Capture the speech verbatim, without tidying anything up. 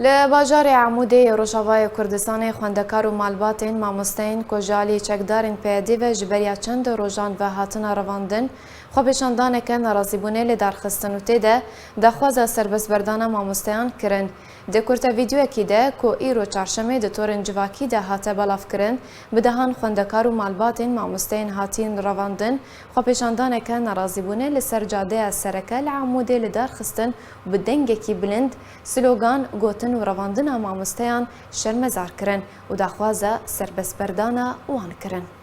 Li bajarê Amûdê yê Rojavayê Kurdistanê xwendekar û malbatên mamosteyên ku ji alî çekdarên P Y D'ê ve ji beriya çend rojan ve hatine revandin, xwepêşandaneke nerazîbûnê li dar xistin û tê de daxwaza serbestberdana mamosteyan kirin. Di kurte vîdeoyekî de ku îro çarşemê di torên civakî de hate belavkirin, bi dehan xwendekar û malbatên mamosteyên hatîn revandin, xwepêşandaneke nerazîbûnê li ser cadeya sereke li Amûdê li dar xistin û bi dengekî bilind slogan, gotin û revandina mamosteyan şermezar kirin û daxwaza serbestberdana wan kirin.